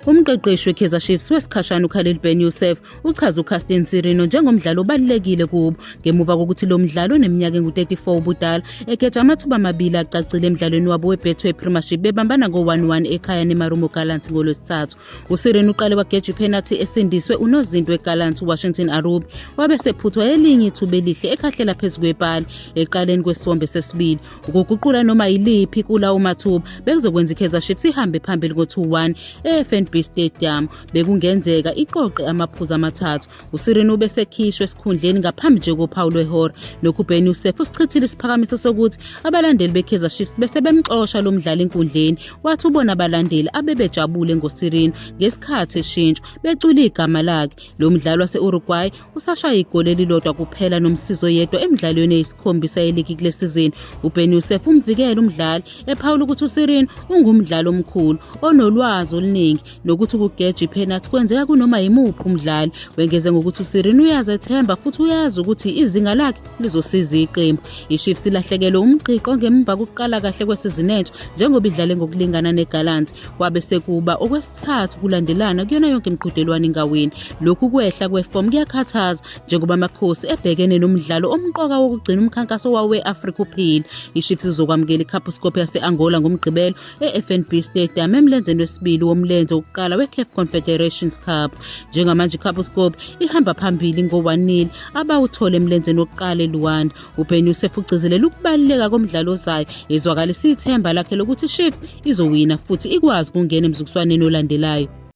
Umqeqeshi weKaizer Chiefs wesikhashana uKhalil Ben Youssef uchaze uCastin Sirino njengomdlali obalulekile kubo ngemuva kokuthi lo mdlali oneminyaka engu-34 ubudala egeja amathuba amabili acacile emdlalweni wabo weBetway Premiership bebambana ngo-1-1 ekhaya neMarumo Gallants ngoLwesithathu. USirino uqale wageja iphenathi esindiswe unozinti weGallants uWashington Arubi wabe sephuthwa elinye ithuba elihle ekhahlela phezu kwepali ekuqaleni kwesiwombe sesibili. Ukuguqula noma yiliphi kulawo mathuba bekuzokwenza iKaizer Chiefs ihambe phambili ngo-2-1 eFNB Stadium. Bekungenzeka iqoqe amaphuzu amathathu. USirino ubesekhishwe esikhundleni ngaphambi nje kophawu lwehora. Nokho uBen Youssef usichithile isiphakamiso sokuthi abalandeli beKaizer Chiefs bese bemxosha lo mdlali enkundleni. Wathi ubona abalandeli abebejabule ngoSirino ngesikhathi eshintshwa becula igama lakhe. Lo mdlali wase-Uruguay Usashaye igoli elilodwa kuphela nomsizo yedwa emidlalweni eyisikhombisa yeligi kule sizini. UBen Youssef umvikele umdlali ephawula ukuthi uSirino ungumdlali omkhulu onolwazi oluningi nokuthi ukugeja iphenathi kwenzeka kunoma yimuphi umdlali. Wengeze ngokuthi uSirino uyazethemba futhi uyazi ukuthi izinga lakhe lizosiza iqembu. IChiefs ilahlekelwe umgqigqo ngemva kokuqala kahle kwesizini entsha njengoba idlale ngokulingana neGallants. Kwabe sekuba okwesithathu kulandelana kuyona yonke imiqhudelwano ingawini. Lokhu kwehla kwefomu kuyakhathaza njengoba Amakhosi ebhekene nomdlalo omqoka wokugcina umkhankaso wawo we-Afrika uphila. IChiefs izokwamukela iCabuscorp yase-Angola ngoMgqibelo e-FNB Stadium emlenzeni wesibili womlenze wokuqala weCAF Confederations Cup. Njengamanje iCabuscorp ihamba phambili ngo-1-0 abawuthole emlenzeni wokuqala eLuanda. UBen Youssef ugcizelela ukubaluleka komdlalo ozayo, ezwakalisa ithemba lakhe lokuthi iChiefs izowina futhi ikwazi ukungena emzuliswaneni olandelayo.